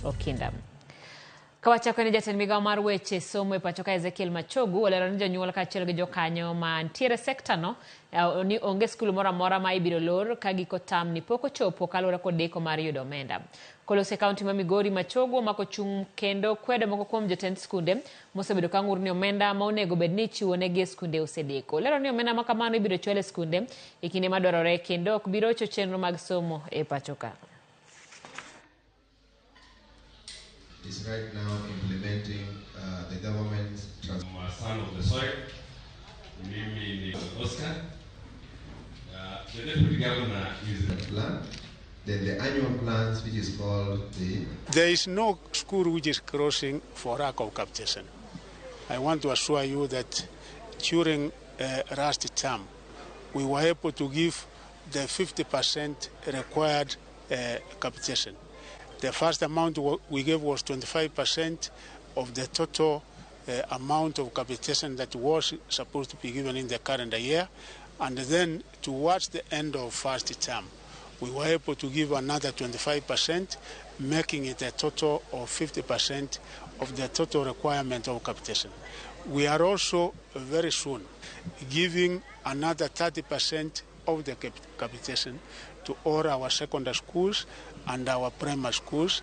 Okinda. Kawachako ni jatend migawo mar weche somo e pacho ka Ezekiel Machogu olero ni jonyuol kaachiel gi jokanyo mantiere e sekta no ni onge skul moro amora ma ibiro lor ka giko tamni pok ochopo kaluwore kod deko mar yudo omenda. Koloso e kaunti ma Migori, Machogu omako chung' kendo kwedo moko kuom jotend skunde mosebedo ka ng'ur ni omenda ma onego bed ni ichiwo negi e skunde osedeko. Olero ni omenda ma kamano ibiro chwal e skunde e kinde madwarore kendo ok bi rocho chenro mag somo e pacho ka. Is right now implementing the government's trans I'm a son of the soil. Mimi ni Oscar. The deputy governor is plan. Then the annual plans, which is called the... There is no school which is crossing for lack of capitation. I want to assure you that during last term, we were able to give the 50% required capitation. The first amount we gave was 25% of the total amount of capitation that was supposed to be given in the calendar year. And then towards the end of first term, we were able to give another 25%, making it a total of 50% of the total requirement of capitation. We are also very soon giving another 30% of the capitation to all our secondary schools and our primary schools.